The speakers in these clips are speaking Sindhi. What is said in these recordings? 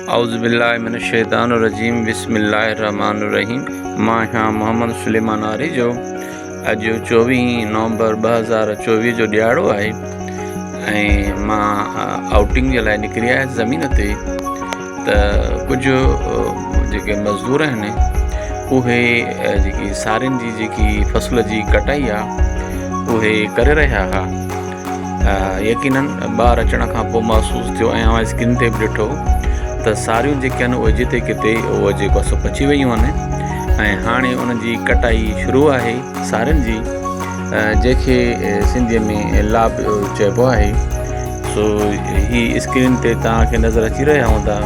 اعوذ بالله من الشيطان الرجيم بسم الله الرحمن الرحيم مان آهيان محمد سليمان آريجو اڄ 24 نومبر 2024 جو ڏيهاڙو آهي ۽ مان آئوٽنگ جي لاء نڪري آيس زمين تي ته ڪجهه جيڪي مزدور آهن اهي جيڪي سارين جي جيڪي فصل جي ڪٽائي آهي اهي ڪري رهيا هئا يقينن ٻاهر اچڻ کان پوء محسوس ٿيو ۽ اوهان اسڪرين تي به ڏٺو ته ساريون جيڪي آهن اهي جتي ڪٿي اهي جيڪو سو پچي ويون آهن ۽ هاڻي انهن جي ڪٽائي شروع آهي سارين جي جنهنکي سنڌيء ۾ لاب چئبو آهي سو هي اسڪرين تي توهان کي نظر اچي رهيا هوندا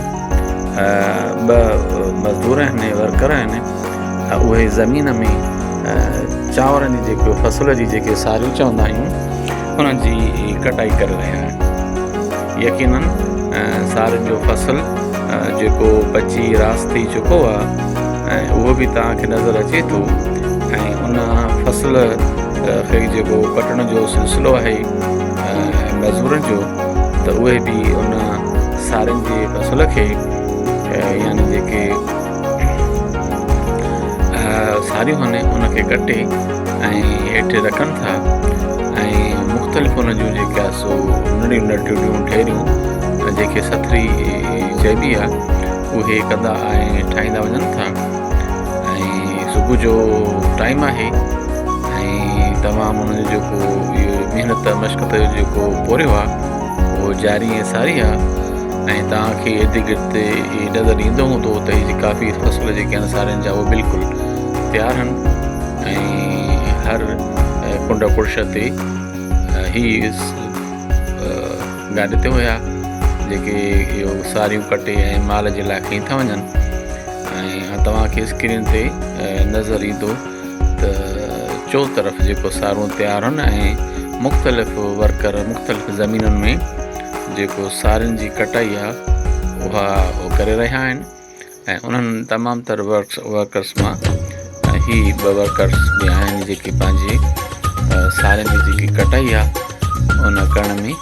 ٻه مزدور آهن ورڪر آهن اهي زمين ۾ چانورن جي جيڪو فصل جي جيڪي ساريون چوندا آهيون انهن جي ڪٽائي ڪري رهيا آهن يقينن سارين جو فصل جيڪو پچي راس ٿي چڪو آهي ۽ اهو به توهان کي نظر اچي ٿو ۽ ان فصل کي جيڪو ڪٽڻ جو سلسلو آهي مزورن جو ته اهي به ان سارين جي فصل کي يعني جيڪي ساريون آهن ان کي ڪٽي ۽ هيٺ رکن ٿا ۽ مختلف ان جون جيڪي آهي سو ننڍيون ننڍيون ڍيريون جيڪي سٿري چئبي آهي اهي ڪندا ۽ ٺاهيندا وڃن ٿا ۽ صبح جو ٽائيم آهي ۽ تمام انهن جو جيڪو اهو محنت مشقت جو جيڪو پورهيو آهي اهو جاري ۽ ساري آهي ۽ توهان کي ارد گرد نظر ايندو هوندو ته هي ڪافي فصل جيڪي آهن سارين جا اهي بلڪل تيار آهن ۽ هر ڪنڊ ڪڙش تي هي گاڏي تي هيا جيڪي اهو ساريون ڪٽي ۽ مال جي لاء کڻي ٿا وڃن ۽ توهان کي اسڪرين تي نظر ايندو ته چو طرف جيڪو سارون تيار آهن ۽ مختلف ورڪر مختلف زمينن ۾ جيڪو سارين جي ڪٽائي آهي اها ڪري رهيا آهن ۽ انهن تمام تر ورڪرس مان هي ٻه ورڪرس به آهن جيڪي پنهنجي سارين جي جيڪي ڪٽائي آهي ان ڪرڻ ۾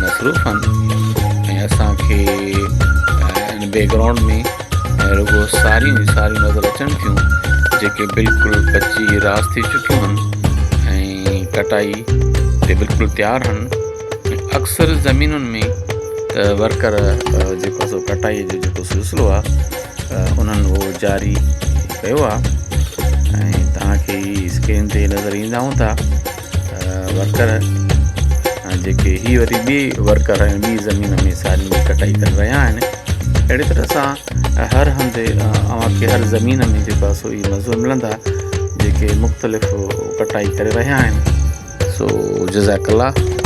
مصروف آهن ۽ اسانکي ان بيڪ گرائونڊ ۾ رڳو ساريون ئي ساريون نظر اچن ٿيون جيڪي بلڪل پچي راس ٿي چڪيون آهن ۽ ڪٽائي تي بلڪل تيار آهن اڪثر زمينن ۾ ته ورڪر جيڪو سو ڪٽائي جو جيڪو سلسلو آهي انهن اهو جاري ڪيو آهي ۽ توهان کي هي اسڪرين تي نظر ايندا هوندا ورڪر جيڪي هي وري ٻي ورڪر ۽ ٻي زمين ۾ سارين جي ڪٽائي ڪري رهيا آهن اهڙي طرح سان هر هنڌ اوهان کي هر زمين ۾ جيڪو آهي سو اهي مزدور ملندا جيڪي مختلف ڪٽائي ڪري رهيا آهن سو جزاڪ الله.